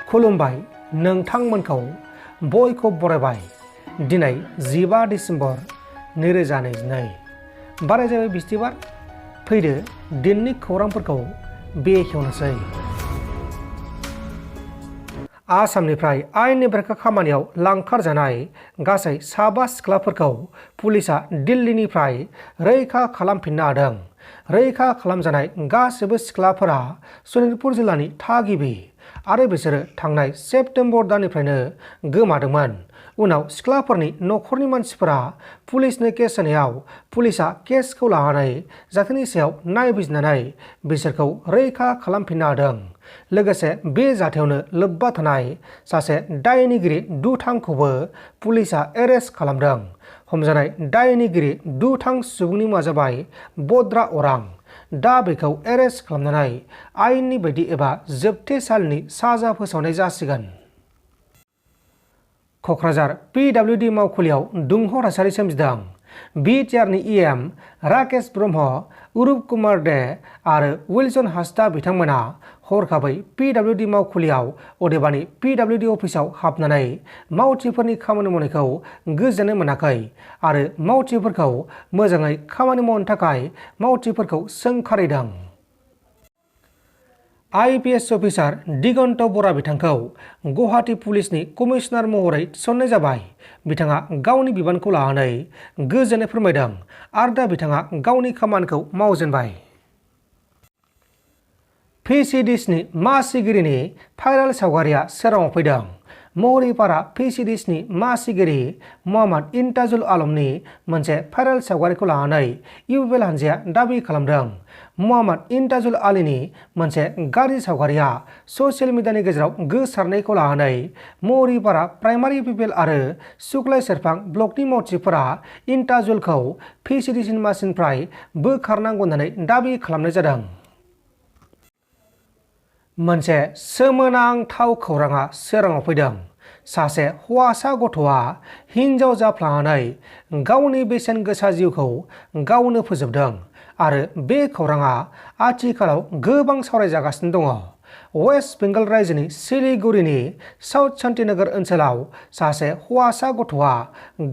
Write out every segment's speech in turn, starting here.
खुलुमबाय नोंथांमोनखौ बयखौ बरायबाय दिनै 15 डिसेम्बर 2022 बाराय जाबाय बिस्थिबार फैदो दिननि खौरांफोरखौ बेखेवनोसै। आसामनिफ्राय आयेननि बेरेखा खामानियाव लांखारजानाय गासै 7 सिख्लाफोरखौ पुलिसा दिल्लीनिफ्राय रैखा खालामफिननो हादों। रैखा खालामजानाय गासैबो सिख्लाफोरा सनितपुर जिल्लानि थागिबि आरो बिसोरो थांनाय सेप्तेम्बर दाननिफ्रायनो गोमादोंमोन। उनाव सिख्लाफोरनि नखरनि मानसिफोरा पुलिसनो केस होनायाव पुलिसा केसखौ लानानै जाथायनि सायाव नायबिजिरनानै बिसोरखौ रैखा खालामफिननो हादों। लोगोसे बे जाथायावनो लोब्बा थानाय सासे दायनिगिरि दुथांखौबो पुलिसा एरेस्ट खालामदों। हमजानाय दायनिगिरि दुथां सुबुंनि मुङा जाबाय बद्रा अरां। दा बेखौ एरेस्ट खालामनानै आयेननि बायदि एबा जोबथेसालिनि साजा फोसावनाय जासिगोन। क'क्राझार PWD मावखुलियाव दुंहाव थासारि सोमजिदों। बिटिआरनि EM राकेश ब्रह्म, उरुप कुमार दे आरो विल्सन हासदा बिथांमोना हरखाबै PWD मावखुलियाव अदेबानि PWD अफिसाव हाबनानै मावथिफोरनि खामानि मावनायखौ गोजोननाय मोनाखै आरो मावथिफोरखौ मोजाङै खामानि मावनो थाखाय मावथिफोरखौ सोंखारिदों। IPS अफिसार दिगन्त बरा बिथांखौ गुवाहाटी पुलिसनि कमिशनार महरै थिसननाय जाबाय। बिथाङा गावनि बिबानखौ लानानै गोजोननाय फोरमायदों आरो दा बिथाङा गावनि खामानिखौ मावजेनबाय। PCDSनि मासिगिरिनि भाइरेल सावगारिया सोराङाव फैदों। महरीपारा PCDSनि मासिगिरि मोहम्मद इन्ताजुल आलमनि मोनसे भाइरेल सावगारिखौ लानानै इउपिएल हानजाया दाबि खालामदों। मोहम्मद इन्ताजुल आलीनि मोनसे गाज्रि सावगारिया ससियेल मिडियानि गेजेराव गोसारनायखौ लानानै महरीपारा प्राइमारि इउपिएल आरो सुक्लाय सेरफां ब्लकनि मावथिफोरा इन्ताजुलखौ PCDSनि मासिनिफ्राय बोखारनांगौ होननानै दाबि खालामनाय जादों। मोनसे सोमोनांथाव खौराङा सोराङाव फैदों। सासे हौवासा गथ'आ हिन्जाव जाफ्लानानै गावनि बेसेन गोसा जिउखौ गावनो फोजोबदों आरो बे खौराङा आथिखालाव गोबां सावरायजागासिनो दङ। वेस्ट बेंगल रायजोनि सिलिगुरिनि साउथ शान्तिनगर ओनसोलाव सासे हौवासा गथ'आ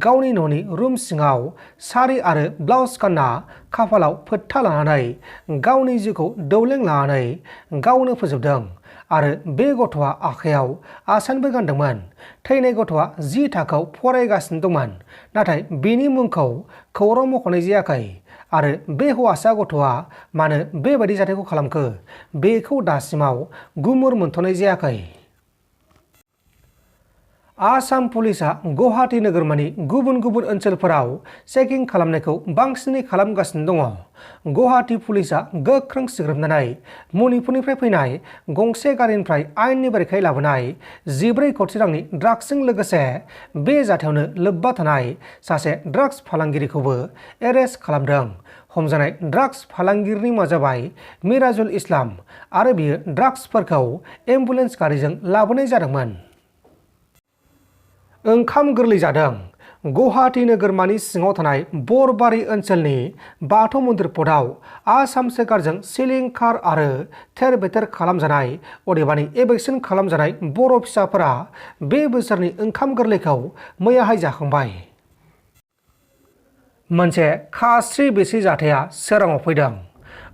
गावनि न'नि रुम सिङाव सारि आरो ब्लाउस गानना खाफालाव फोथा लानानै गावनि जिउखौ दौलें लानानै गावनो फोजोबदों आरो बे गथ'आ आखायाव आसानबो गानदोंमोन। थैनाय गथ'आ 10 थाखोआव फरायगासिनो दंमोन, नाथाय बिनि मुंखौ खौरां मख'नाय जायाखै आरो बे हौवासा गथ'आ मानो बेबायदि जाथायखौ खालामखो बेखौ दासिमाव गुमुर मोनथ'नाय जायाखै। आसाम पुलिसा गुवाहाटी नोगोरमानि गुबुन गुबुन ओनसोलफोराव चेकिं खालामनायखौ बांसिनै खालामगासिनो दङ। गुवाहाटी पुलिसा गोख्रों सिग्रोमनानै मणिपुरनिफ्राय फैनाय गंसे गारिनिफ्राय आयेननि बेरेखायै लाबोनाय 14 कोटी रांनि ड्राग्सजों लोगोसे बे जाथायावनो लोब्बा थानाय सासे ड्राग्स फालांगिरिखौबो एरेस्ट खालामदों। हमजानाय ड्राग्स फालांगिरिनि मुङा जाबाय मिराजुल इस्लाम आरो बियो ड्राग्सफोरखौ एम्बुलेन्स गारिजों लाबोनाय जादोंमोन। ओंखाम गोरलै जादों। गुवाहाटी नोगोरमानि सिङाव थानाय बरबारि ओनसोलनि बाथौ मन्दिर पटआव आसाम सोरखारजों सिलिंखार आरो थेर बेथेर खालामजानाय अदेबानि एभेक्सन खालामजानाय बर' फिसाफोरा बे बोसोरनि ओंखाम गोरलैखौ मैयाहाय जाखांबाय। मोनसे खास्रि बिस्रि जाथाया सोराङाव फैदों।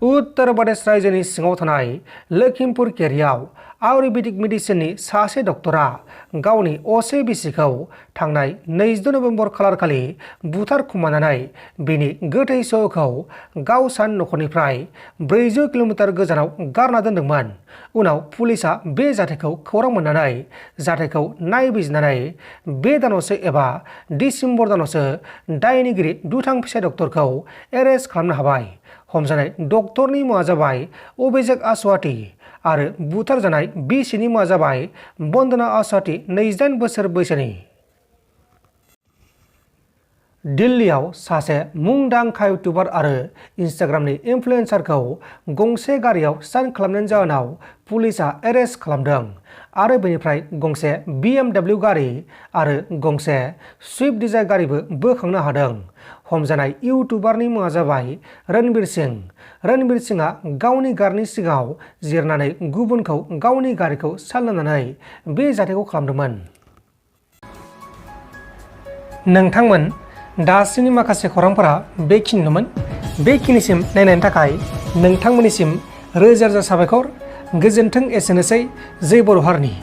उत्तर प्रदेश रायजोनि सिङाव थानाय लखिमपुर केरियाव आयुर्वेदिक मेडिसिननि सासे डक्टरा गावनि असे बिसिखौ थांनाय 22 नभेम्बर खालारखालि बुथारखुमानानै बिनि गोथै सहखौ गावसानि नखरनिफ्राय 400 किल'मिटार गोजानाव गारना दोनदोंमोन। उनाव पुलिसा बे जाथायखौ खौरां मोननानै जाथायखौ नायबिजिरनानै बे दानावसो एबा डिसेम्बर दानावसो दायनिगिरि दुथां फिसा डक्टरखौ एरेस्ट खालामनो हाबाय। हमजानाय डक्टरनि मुङा जाबाय अभिषेक आसवाती आरो बुथारजानाय बिसिनि मुङा जाबाय बन्दना आसवाती 28 बोसोर बैसोनि। दिल्लीयाव सासे मुंदांखा इउटुबार आरो इन्स्टाग्रामनि इनफ्लुएन्सारखौ गंसे गारियाव स्टान्ट खालामनायनि जाहोनाव पुलिसा एरेस्ट खालामदों आरो बेनिफ्राय गंसे BMW गारि आरो गंसे स्विफ्ट डिजायर गारिबो बोखांनो हादों। हमजानाय इउटुबारनि मुङा जाबाय रणवीर सिंह। रणवीर सिंहआ गावनि गारिनि सिगाङाव जिरनानै गुबुनखौ गावनि गारिखौ सालायनानै बे जाथायखौ खालामदोंमोन। नोंथांमोन दासिमनि माखासे खौरांफोरा बेखिनिनोमोन। बेखिनिसिम नायनायनि थाखाय नोंथांमोननिसिम रोजा रोजा साबायखर। गोजोन्थों। एसेनोसै। जै बर' हारिनि।